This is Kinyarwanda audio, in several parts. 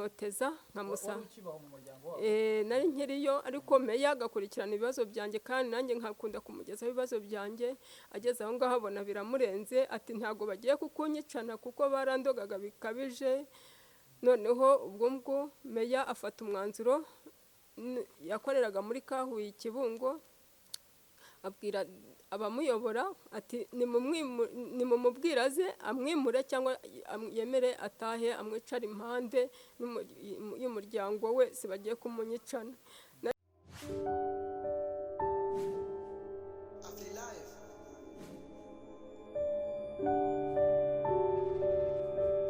Ntoteza nkamusa. Wari ukibaho mu muryango wabo? Nari nkiriyo, ariko meya agakurikirana ibibazo byanjye, kandi nanjye nkakunda kumugezaho ibibazo byanjye. Ageze aho ngaho abona biramurenze, ati: "Ntabwo bagiye kukunyicana," kuko barandogaga bikabije. Noneho ubwo ngubwo meya afata umwanzuro, yakoreraga muri Kahuye i Kibungo, abwira abamuyobora ati: "Nimumubwire aze amwimure cyangwa yemere atahe, amwicare impande y'umuryango we, si bagiye kumunyicana." Afri Live.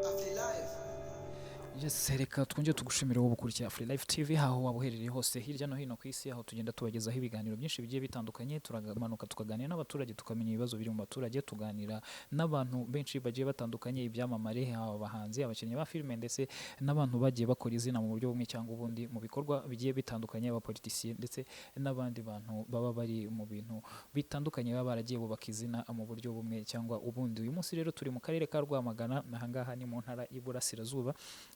Afri Live. Yes, reka twongere tugushimire wowe ukurikira Free Life TV aho waba uherereye hose hirya no hino ku isi, aho tugenda tubagezaho ibiganiro byinshi bigiye bitandukanye. Turamanuka tukaganira n'abaturage, tukamenya ibibazo biri mu baturage, tuganira n'abantu benshi bagiye batandukanye, ibyamamare, haba abahanzi, abakinnyi ba filime, ndetse n'abantu bagiye bakora izina mu buryo bumwe cyangwa ubundi mu bikorwa bigiye bitandukanye, abapolitisiye ndetse n'abandi bantu baba bari mu bintu bitandukanye, baba baragiye bubaka izina mu buryo bumwe cyangwa ubundi. Uyu munsi rero turi mu karere ka Rwamagana, ahangaha ni mu ntara y'Iburasirazuba.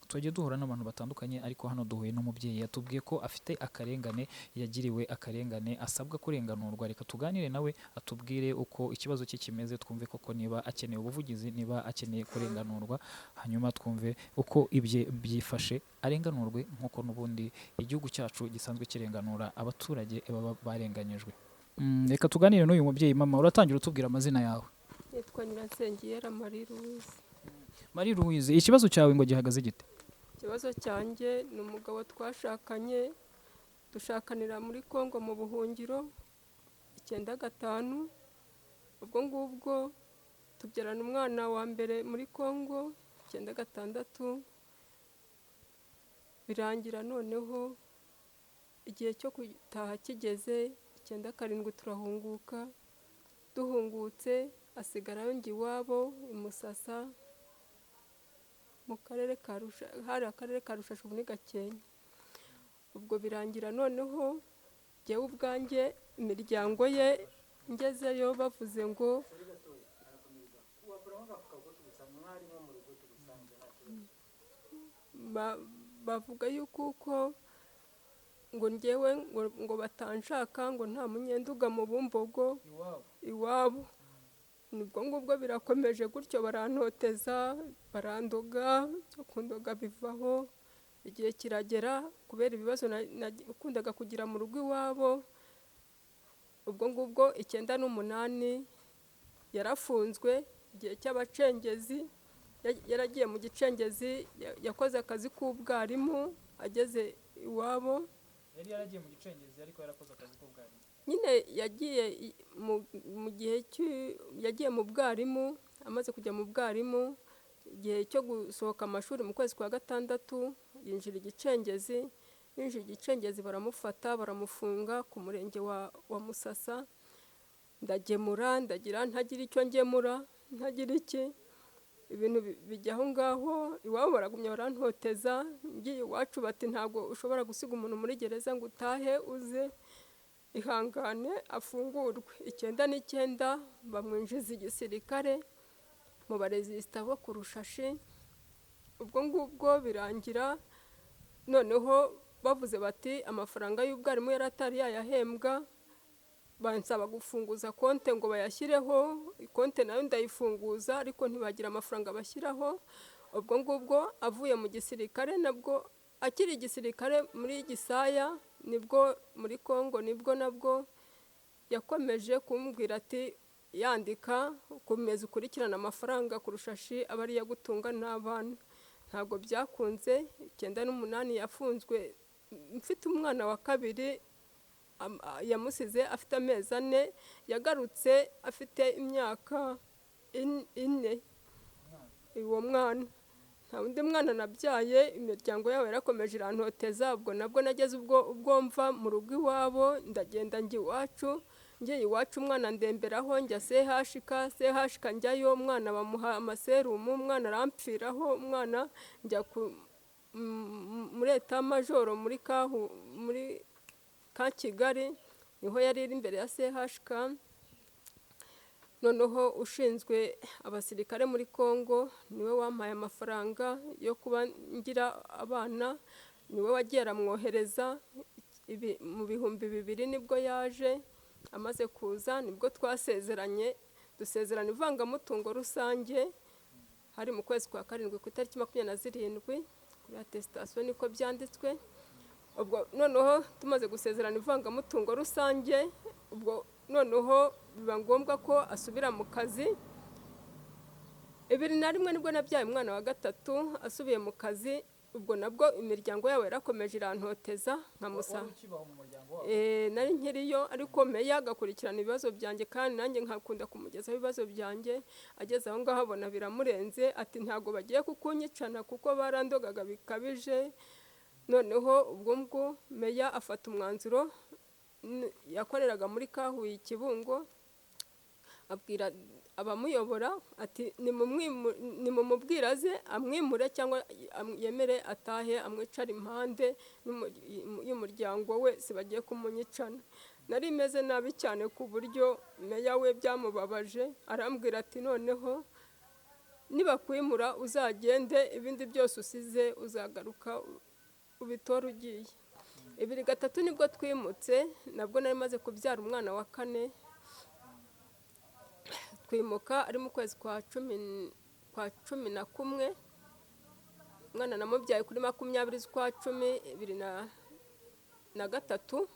Twagiye duhura n'abantu batandukanye, ariko hano duhuye n'umubyeyi yatubwiye ko afite akarengane, yagiriwe akarengane, asabwa kurenganurwa. Reka tuganire nawe atubwire uko ikibazo cye kimeze, twumve koko niba akeneye ubuvugizi, niba akeneye kurenganurwa, hanyuma twumve uko ibye byifashe, arenganurwe nk'uko n'ubundi igihugu cyacu gisanzwe kirenganura abaturage baba barenganyijwe. Reka tuganire n'uyu mubyeyi. Mama, uratangira utubwira amazina yawe. Yitwa Nyiransengiyera Marie Louise. Marie Louise, ikibazo cyawe ngo gihagaze gite? Ikibazo cyanjye ni umugabo twashakanye, dushakanira muri Congo mu buhungiro 95. Ubwo ngubwo tubyarana umwana wa mbere muri Congo 96, birangira noneho igihe cyo gutaha kigeze 97 turahunguka. Duhungutse asigarayo, njya iwabo i Musasa mu karere ka Rusha, hari akarere ka Rushasha, ubu ni Gakenke. Ubwo birangira noneho jyewe ubwanjye imiryango ye ngezeyo bavuze ngo bavuga yuko uko ngo njyewe ngo batanshaka, ngo nta munyenduga mu Bumbogo iwabo. Nibwo ngubwo birakomeje gutyo, barantoteza, barandoga, byo kundoga bivaho. Igihe kiragera kubera ibibazo nakundaga kugira mu rugo iwabo. Ubwo ngubwo 98 yarafunzwe igihe cy'abacengezi, yaragiye mu gicengezi, yakoze akazi k'ubwarimu ageze iwabo. Yari yaragiye mu gicengezi ariko yarakoze akazi k'ubwarimu? Nyine yagiye mu gihe yagiye mu bwarimu, amaze kujya mu bwarimu, igihe cyo gusohoka amashuri mu kwezi kwa gatandatu yinjira igicengezi. Yinjira igicengezi baramufata, baramufunga ku murenge wa Musasa. Ndagemura, ndagira, ntagira icyo ngemura, ntagira iki, ibintu bijya aho ngaho. Iwabo baragumya barantoteza. Ngiye iwacu bati: "Ntabwo ushobora gusiga umuntu muri gereza ngo utahe uze, ihangane afungurwe." 99 bamwinjiza igisirikare mu barezisita bo ku Rushashi. Ubwo ngubwo birangira noneho bavuze bati amafaranga y'ubwarimu yari atari yayahembwa, bansaba gufunguza konte ngo bayashyireho. Konte nayo ndayifunguza, ariko ntibagira amafaranga bashyiraho. Ubwo ngubwo avuye mu gisirikare, nabwo akiri igisirikare muri Gisaya, nibwo muri Congo, nibwo nabwo yakomeje kumbwira ati: "Yandika, komeza ukurikirane amafaranga ku Rushashi, aba ariyo agutunga n'abana." Ntabwo byakunze. 98 yafunzwe mfite umwana wa kabiri, yamusize afite amezi 4, yagarutse afite imyaka 4 uwo mwana. Nta wundi mwana nabyaye. Imiryango yabo yarakomeje irantoteza. Ubwo nabwo nageze ubwo mva mu rugo iwabo, ndagenda njya iwacu. Ngiye iwacu umwana ndemberaho, njya CHK, CHK njyayo, umwana bamuha amaserumu, umwana arampfiraho. Umwana njya muri etamajoro muri kahu muri ka Kigali, niho yari iri imbere ya CHK. Noneho ushinzwe abasirikare muri Congo niwe wampaye amafaranga yo kuba ngira abana, niwe wagiye aramwohereza. Mu 2000 nibwo yaje. Amaze kuza nibwo twasezeranye, dusezerana ivangamutungo rusange, hari mu kwezi kwa karindwi ku itariki 27, kuri attestation niko byanditswe. Ubwo noneho tumaze gusezerana ivangamutungo rusange, ubwo noneho biba ngombwa ko asubira mu kazi. 2001 nibwo nabyaye umwana wa gatatu. Asubiye mu kazi, ubwo nabwo imiryango yabo yarakomeje irantoteza nkamusa. Wari ukibaho mu muryango wabo? Nari nkiriyo, ariko meya agakurikirana ibibazo byanjye, kandi nanjye nkakunda kumugezaho ibibazo byanjye. Ageze aho ngaho abona biramurenze, ati ntabwo bagiye kukunyicana, kuko barandogaga bikabije. Noneho ubwo ngubwo meya afata umwanzuro, yakoreraga muri Kahuye i Kibungo, abwira abamuyobora ati nimumubwire aze amwimure cyangwa yemere atahe, amwicare impande y'umuryango we, si bagiye kumunyicana. Nari meze nabi cyane ku buryo meya we byamubabaje, arambwira ati noneho nibakwimura uzagende, ibindi byose usize uzagaruka ubitore ugiye. 2003 nibwo twimutse, nabwo nari maze kubyara umwana wa kane. Twimuka ari mu kwezi kwa 11, umwana namubyaye kuri 20 z'ukwa cumi 2003.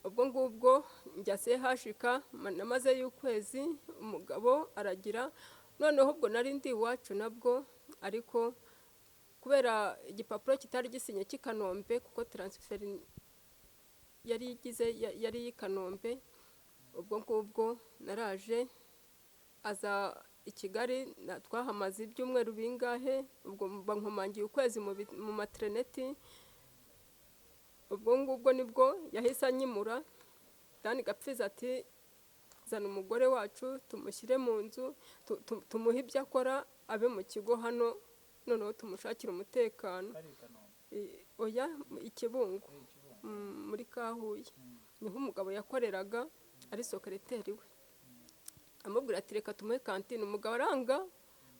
Ubwo ngubwo njya CHUK, namazeyo ukwezi, umugabo aragira. Noneho ubwo nari ndi iwacu nabwo, ariko kubera igipapuro kitari gisinye cy'i Kanombe, kuko transfert yari igize yari iy'i Kanombe. Ubwo ngubwo naraje, aza i Kigali, twahamaze ibyumweru bingahe, ubwo bankomangiye ukwezi mu maternité. Ubwo ngubwo nibwo yahise anyimura. Dani Gapfizi ati zana umugore wacu tumushyire mu nzu, tumuhe ibyo akora, abe mu kigo hano, noneho tumushakire umutekano. Ari i Kanombe? Oya, i Kibungo. Eh, i Kibungo. Muri Kahuye niho umugabo yakoreraga ari secrétaire we. Amubwira ati reka tumuhe cantine. Umugabo aranga,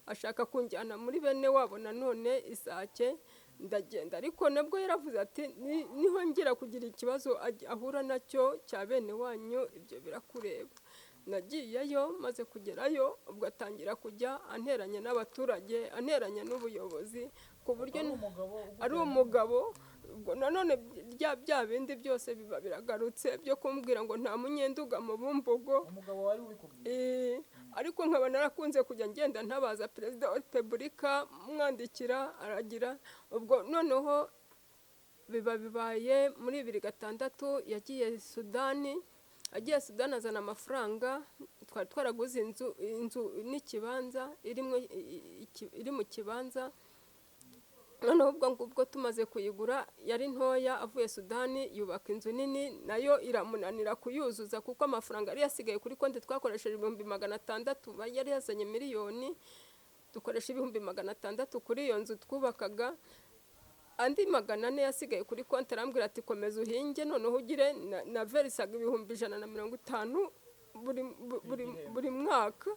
ashaka kunjyana muri bene wabo nanone Isake. Ndagenda, ariko nabwo yaravuze ati nihongera kugira ikibazo ahura nacyo cya bene wanyu, ibyo birakureba. Nagiyeyo, maze kugerayo ubwo atangira kujya anteranya n'abaturage, anteranya n'ubuyobozi, ku buryo Ari umugabo ari umugabo. Ubwo nanone bya bindi byose biba biragarutse byo kumbwira ngo nta munyenduga mu Bumbogo. Umugabo wari ubikubwiye? Ariko nkaba narakunze kujya ngenda ntabaza Perezida wa Repubulika, mwandikira, aragira. Ubwo noneho biba bibaye muri 2006, yagiye Sudani. Agiye Sudani azana amafaranga, twari twaraguze inzu n'ikibanza, irimo iri mu kibanza. Noneho ubwo ngubwo tumaze kuyigura yari ntoya, avuye Sudani yubaka inzu nini, nayo iramunanira kuyuzuza, kuko amafaranga yari yasigaye kuri konti twakoresheje 600,000, yari yazanye miliyoni, dukoresha 600,000 kuri iyo nzu twubakaga, andi 400 yasigaye kuri konti. Arambwira ati komeza uhinge, noneho ugire na verisaga 150,000 buri mwaka.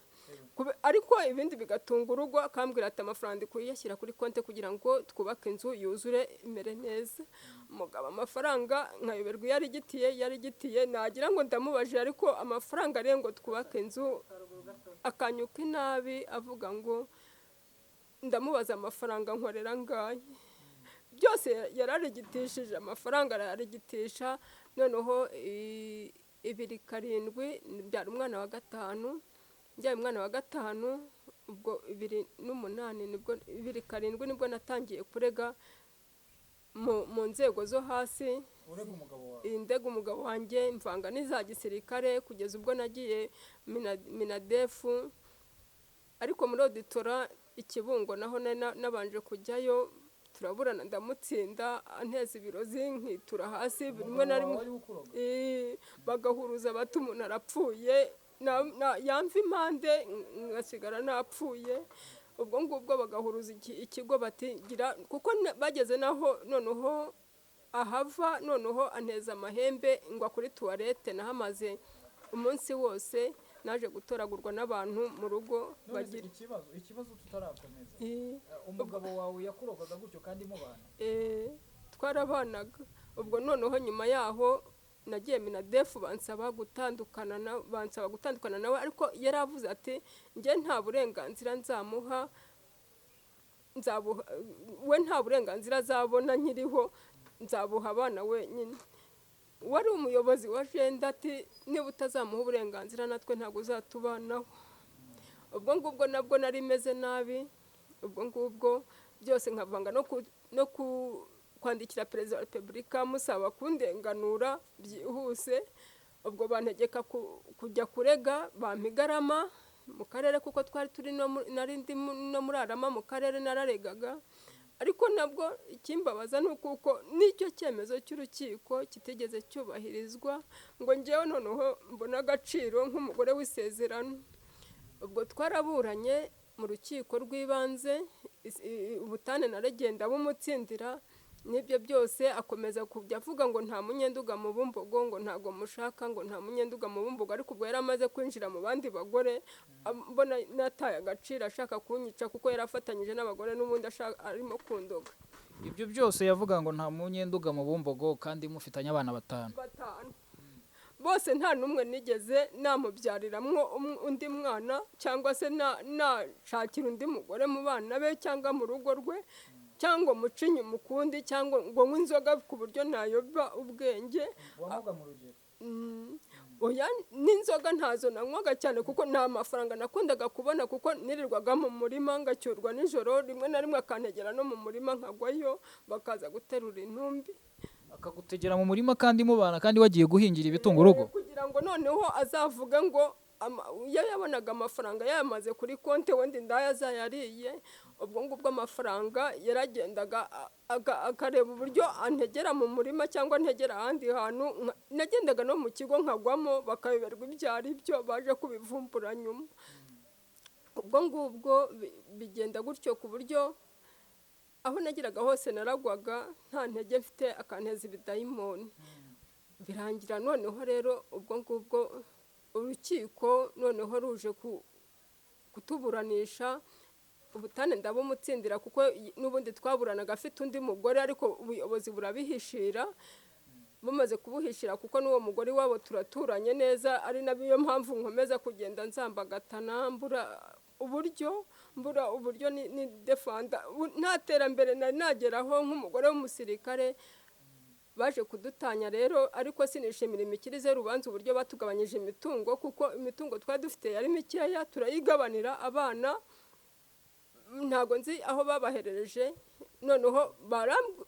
Ariko ibindi bigatunga urugo. Akambwira ati amafaranga ndi kuyashyira kuri konti kugira ngo twubake inzu yuzure imere neza. Umugabo amafaranga nkayoberwa iyo arigitiye, yarigitiye, nagira ngo ndamubajije, ariko amafaranga ariyo ngo twubake inzu, akanyuka inabi, avuga ngo ndamubaza amafaranga nkorera angahe. Byose yararigitishije, amafaranga arayarigitisha. Noneho 2007 mbyara umwana wa gatanu. Mbyaye umwana wa gatanu, ubwo 2008 nibwo, 2007 nibwo natangiye kurega mu nzego zo hasi. Urega umugabo wawe? Ndega umugabo wanjye, mvanga n'iza gisirikare, kugeza ubwo nagiye MINADEF, ariko muri auditorat i Kibungo naho nari nabanje kujyayo, turaburana ndamutsinda, anteza ibirozi nkitura hasi rimwe na rimwe. Wari ukuroga? Bagahuruza bati umuntu arapfuye, yamva impande ngasigara napfuye. Ubwo ngubwo bagahuruza ikigo bati gira, kuko bageze naho noneho ahava, noneho anteza amahembe ngwa kuri toilette, nahamaze umunsi wose. Naje gutoragurwa n'abantu mu rugo bagira Ikibazo tutarakomeza, Eh, umugabo wawe yakurogaga gutyo kandi mubana? Eh, twarabanaga. Ubwo noneho nyuma yaho nagiye MINADEF, bansaba gutandukana nawe, ariko yari avuze ati: "Njye nta burenganzira nzamuha, nzabuha we, nta burenganzira azabona nkiriho, nzabuha abana wenyine." Wari umuyobozi wa gender ati: "Niba utazamuha uburenganzira, natwe ntabwo uzatubanaho." Ubwo ngubwo nabwo nari meze nabi. Ubwo ngubwo byose nkavanga no kwandikira Perezida wa Repubulika musaba kundenganura byihuse. Ubwo bantegeka kujya kurega, bampa igarama mu karere, kuko twari turi no nari ndi no muri arama mu karere nararegaga. Ariko nabwo ikimbabaza ni uko n'icyo cyemezo cy'urukiko kitigeze cyubahirizwa ngo ngewe noneho mbone agaciro nk'umugore w'isezerano. Ubwo twaraburanye mu rukiko rw'ibanze, ubutane naregenda bumutsindira. N'ibyo byose akomeza kujya avuga ngo nta Munyenduga mu Bumbogo, ngo ntabwo mushaka, ngo nta Munyenduga mu Bumbogo. Ariko ubwo yari amaze kwinjira mu bandi bagore, mbona nataye agaciro, ashaka kunyica, kuko yari afatanyije n'abagore n'ubundi arimo kundoga. Ibyo byose yavuga ngo nta Munyenduga mu Bumbogo, kandi mufitanye abana batanu? Batanu bose, nta n'umwe nigeze namubyariramwo undi mwana, cyangwa se nashakira undi mugore mu bana be cyangwa mu rugo rwe, cyangwa muce inyuma ukundi, cyangwa ngo nywe inzoga ku buryo nayoba ubwenge. Wanywaga mu rugero? Oya, n'inzoga ntazo nanywaga cyane, kuko nta mafaranga nakundaga kubona, kuko nirirwaga mu murima ngacyurwa nijoro, rimwe na rimwe akantegera no mu murima nkagwayo, bakaza guterura intumbi. Akagutegera mu murima kandi mubana, kandi wagiye guhingira ibitunga urugo? Kugira ngo noneho azavuge ngo iyo yabonaga amafaranga yayamaze kuri konti, wenda indaya zayariye. Ubwo ngubwo amafaranga yaragendaga, akareba uburyo antegera mu murima cyangwa antegera ahandi hantu. Nagendaga no mu kigo nkagwamo, bakayoberwa ibyo ari byo, baje kubivumbura nyuma. Ubwo ngubwo bigenda gutyo, ku buryo aho nageraga hose naragwaga nta ntege mfite, akanteza ibidayimoni. Birangira noneho rero ubwo ngubwo urukiko noneho ruje kutuburanisha, ubutane ndabumutsindira, kuko n'ubundi twaburanaga afite undi mugore, ariko ubuyobozi burabihishira. Bumaze kubuhishira, kuko n'uwo mugore iwabo turaturanye neza, ari nayo mpamvu nkomeza kugenda nzambagatana, mbura uburyo ni defanda. Nta terambere nari nageraho nk'umugore w'umusirikare. Baje kudutanya rero, ariko sinishimira imikirize y'urubanza, uburyo batugabanyije imitungo, kuko imitungo twari dufite yari mikeya, turayigabanira abana. Ntabwo nzi aho babaherereje. Noneho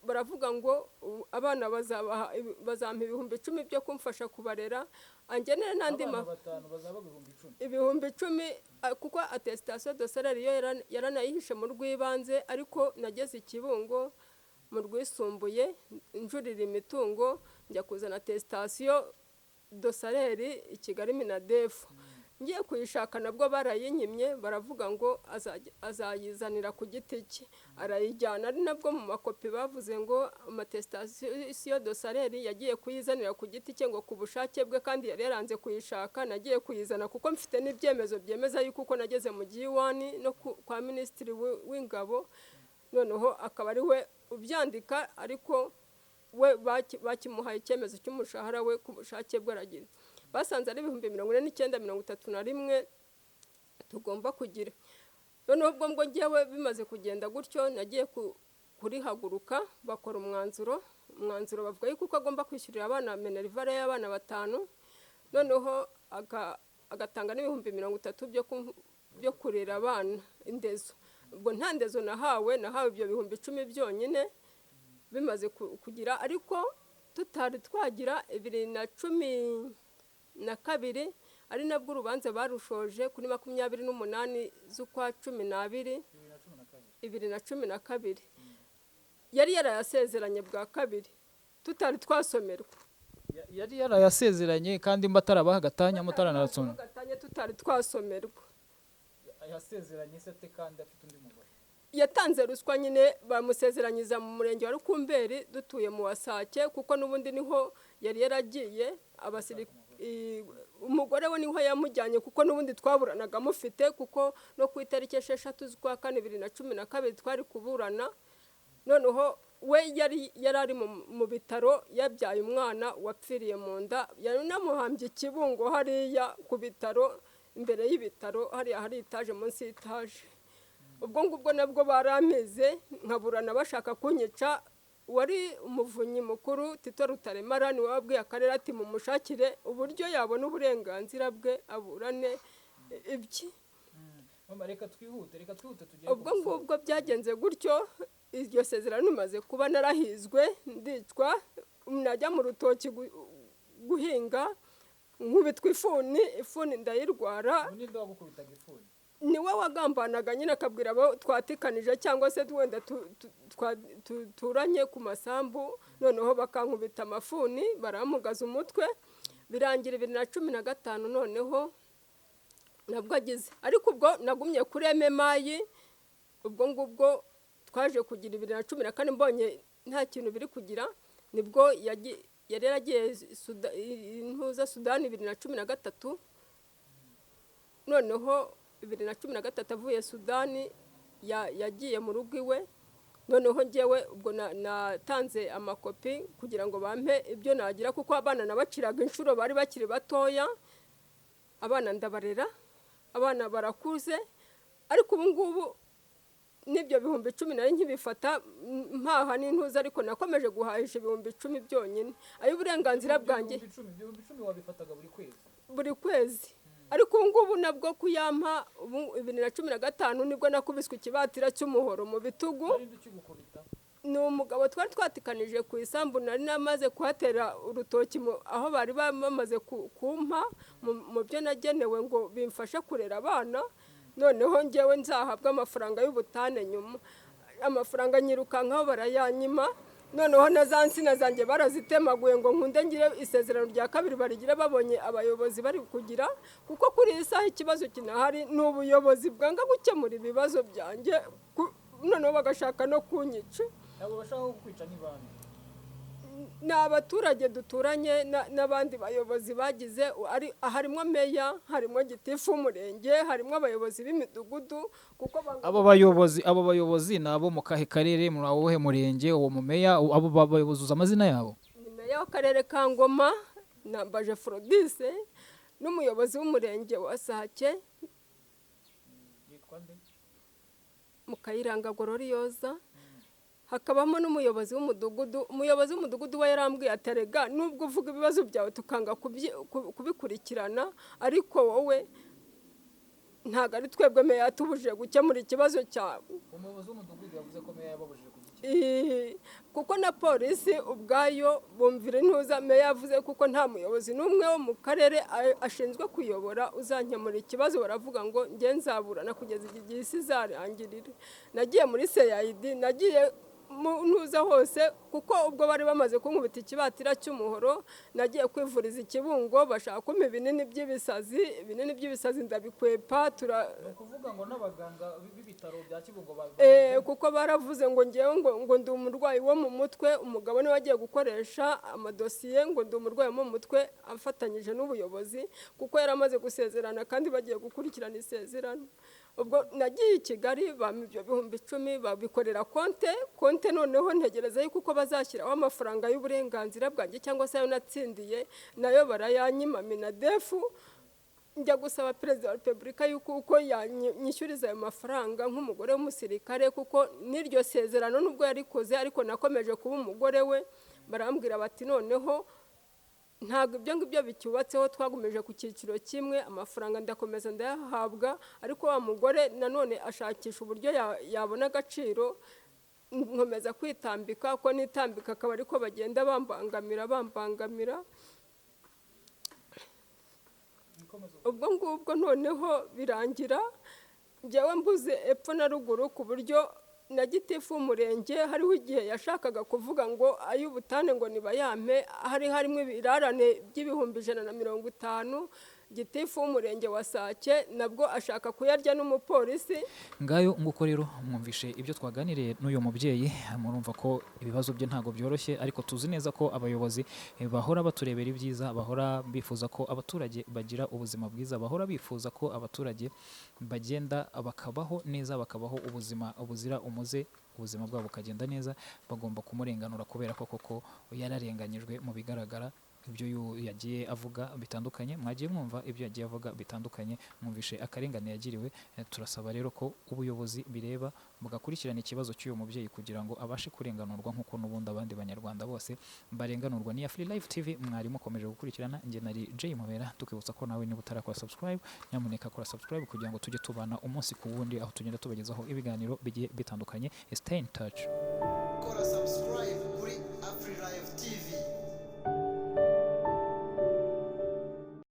baravuga ngo abana bazampa 10,000 byo kumfasha kubarera, angenere n'andi Abana batanu bazaba 10,000? 10,000, kuko attestation de salaire yo yaranayihishe mu rw'ibanze. Ariko nageze i Kibungo mu rwisumbuye njurira imitungo, njya kuzana attestation de salaire i Kigali MINADEF. Ngiye kuyishaka nabwo barayinyimye, baravuga ngo azayizanira ku giti cye, arayijyana. Ari nabwo mu makopi bavuze ngo ama attestation de salaire yagiye kuyizanira ku giti cye, ngo ku bushake bwe, kandi yari yaranze kuyishaka. Nagiye kuyizana kuko mfite n'ibyemezo byemeza yuko uko nageze mu giwani no kwa Minisitiri w'Ingabo, noneho akaba ari we ubyandika. Ariko we bakimuhaye icyemezo cy'umushahara we ku bushake bwe, aragira basanze ari 49,031 tugomba kugira. Noneho ubwo ngo ngewe bimaze kugenda gutyo, nagiye kurihaguruka, bakora umwanzuro bavuga yuko uko agomba kwishyurira abana minerval y'abana batanu, noneho agatanga n'30,000 byo kurera abana, indezo. Ubwo nta ndezo nahawe, nahawe ibyo 10,000 byonyine. Bimaze kugira, ariko tutari twagira 2012, ari nabwo urubanza barushoje kuri 28 z'ukwa 12 2012, yari yarayasezeranye bwa kabiri tutari twasomerwa. Yari yarayasezeranye kandi mbatarabaha agatanya, mutaranarasoma? Gatanya tutari twasomerwa. Yasezeranye se ate kandi afite undi mugore? Yatanze ruswa nyine, bamusezeranyiza mu murenge wa Rukumberi, dutuye mu Wasake, kuko n'ubundi niho yari yaragiye. Umugore we niho yamujyanye, kuko n'ubundi twaburanaga amufite, kuko no ku itariki 6 z'ukwa kane 2012 twari kuburana. Noneho we yari ari mu bitaro, yabyaye umwana wapfiriye mu nda, yanamuhambye ikibungo hariya ku bitaro, imbere y'ibitaro hariya hari itaje, munsi y'itaje. Ubwo ngubwo nabwo barameze nkaburana bashaka kunyica. Wari umuvunyi mukuru Tito Rutaremara niwe wabwiye akarere ati mumushakire uburyo yabona uburenganzira bwe aburane ibye. Mama, reka twihute, reka twihute tugere ku Ubwo musozo. Ngubwo byagenze gutyo, iryo sezerano rimaze kuba narahizwe ndicwa, najya mu rutoki guhinga nkubitwa ifuni, ifuni ndayirwara. Ubu ninde wagukubitaga ifuni? Niwe wagambanaga nyine, akabwira abo twatikanije cyangwa se wenda turanye ku masambu, noneho bakankubita amafuni baramugaza umutwe. Birangira 2015 noneho nabwo agize, ariko ubwo nagumye kuri MMI. Ubwo ngubwo twaje kugira 2014, mbonye nta kintu biri kugira, nibwo yari yaragiye intuza Sudani 2013. Noneho 2013 avuye Sudani yagiye mu rugo iwe. Noneho ngewe ubwo natanze amakopi kugira ngo bampe ibyo nagira, kuko abana nabaciraga inshuro bari bakiri batoya. Abana ndabarera, abana barakuze, ariko ubu ngubu n'ibyo 10,000 nari nkibifata mpaha n'intuza, ariko nakomeje guhahisha 10,000 byonyine ay'uburenganzira bwanjye. 10,000, 10,000 wabifataga buri kwezi? Buri kwezi, ariko ubu ngubu nabwo kuyampa, ubu 2015 nibwo nakubiswe ikibatira cy'umuhoro mu bitugu. Nari ukigukubita? Ni umugabo twari twatikanije ku isambu, nari namaze kuhatera urutoki aho bari bamaze kumpa mu byo nagenewe ngo bimfashe kurera abana, noneho ngewe nzahabwa amafaranga y'ubutane nyuma. Amafaranga nyirukankaho barayanyima, noneho na za nsina zanjye barazitemaguye ngo nkunde ngire isezerano rya kabiri barigire babonye abayobozi bari kugira, kuko kuri iyi saha ikibazo kinahari ni ubuyobozi bwanga gukemura ibibazo byanjye, noneho bagashaka no kunyica. Ntabwo bashaka kukwica, ni bande? Ni abaturage duturanye n'abandi bayobozi bagize ari harimo meya, harimo gitifu w'umurenge, harimo abayobozi b'imidugudu, kuko Abo bayobozi ni abo mu kahe karere, muri uwuhe murenge? Uwo mumeya, abo bayobozi uzi amazina yabo? Ni meya w'akarere ka Ngoma, Nambaje Forodise, n'umuyobozi w'umurenge wa Sake Yitwa nde? Mukayiranga Gororiyoza. Hakabamo n'umuyobozi w'umudugudu. Umuyobozi w'umudugudu we yarambwiye ati erega nubwo uvuga ibibazo byawe tukanga kubikurikirana, ariko wowe ntabwo ari twebwe meya yatubujije gukemura ikibazo cyawe. Umuyobozi w'umudugudu yavuze ko meya yababujije kugikemura? Kuko na polisi ubwayo bumvira intuza meya yavuze, kuko nta muyobozi n'umwe wo mu karere ashinzwe kuyobora uzankemura ikibazo. Baravuga ngo njye nzaburana kugeza igihe isi izarangirira. Nagiye muri CID, nagiye mu ntuza hose, kuko ubwo bari bamaze kunkubita ikibatira cy'umuhoro nagiye kwivuriza ikibungo, bashaka kumpa ibinini by'ibisazi, ibinini by'ibisazi ndabikwepa tura Ni ukuvuga ngo n'abaganga b'ibitaro bya Kibungo Kuko baravuze ngo ngewe ngo ndi umurwayi wo mu mutwe. Umugabo niwe agiye gukoresha amadosiye ngo ndi umurwayi wo mu mutwe, afatanyije n'ubuyobozi, kuko yari amaze gusezerana kandi bagiye gukurikirana isezerano. Ubwo nagiye i Kigali bampa ibyo 10,000, babikorera konte konte. Noneho ntegereza yuko uko bazashyiraho amafaranga y'uburenganzira bwanjye cyangwa se ayo natsindiye, nayo barayanyima. MINADEF, njya gusaba Perezida wa Repubulika yuko uko yanyishyuriza ayo mafaranga nk'umugore w'umusirikare, kuko n'iryo sezerano nubwo yarikoze ariko nakomeje kuba umugore we. Barambwira bati noneho ntabwo ibyo ngibyo bicyubatseho, twagumije ku cyiciro kimwe. Amafaranga ndakomeza ndayahabwa, ariko wa mugore nanone ashakisha uburyo yabona agaciro. Nkomeza kwitambika, ko nitambika akaba ariko bagenda bambangamira, bambangamira. Ubwo ngubwo noneho birangira njyewe mbuze epfo na ruguru, ku buryo na gitifu w'umurenge hariho igihe yashakaga kuvuga ngo ay'ubutane ngo nibayampe, hari harimo ibirarane by'150,000. Gitifu w'umurenge wa Sake nabwo ashaka kuyarya n'umupolisi. Ngayo nguko rero, mwumvishe ibyo twaganiriye n'uyu mubyeyi. Murumva ko ibibazo bye ntabwo byoroshye, ariko tuzi neza ko abayobozi bahora baturebera ibyiza, bahora bifuza ko abaturage bagira ubuzima bwiza, bahora bifuza ko abaturage bagenda bakabaho neza, bakabaho ubuzima buzira umuze, ubuzima bwabo bukagenda neza. Bagomba kumurenganura kubera ko koko yararenganyijwe. Mu bigaragara, ibyo yagiye avuga bitandukanye, mwagiye mwumva ibyo yagiye avuga bitandukanye, mwumvishe akarengane yagiriwe. Turasaba rero ko ubuyobozi bireba bugakurikirana ikibazo cy'uyu mubyeyi kugira ngo abashe kurenganurwa nk'uko n'ubundi abandi Banyarwanda bose barenganurwa. Ni ya Free Life TV mwari mukomeje gukurikirana, njye nari Jay Mubera. Tukibutsa ko nawe niba utarakora subscribe, nyamuneka kora subscribe kugira ngo tujye tubana umunsi ku wundi, aho tugenda tubagezaho ibiganiro bigiye bitandukanye. Stay in touch. Kora subscribe kuri Afri Live TV.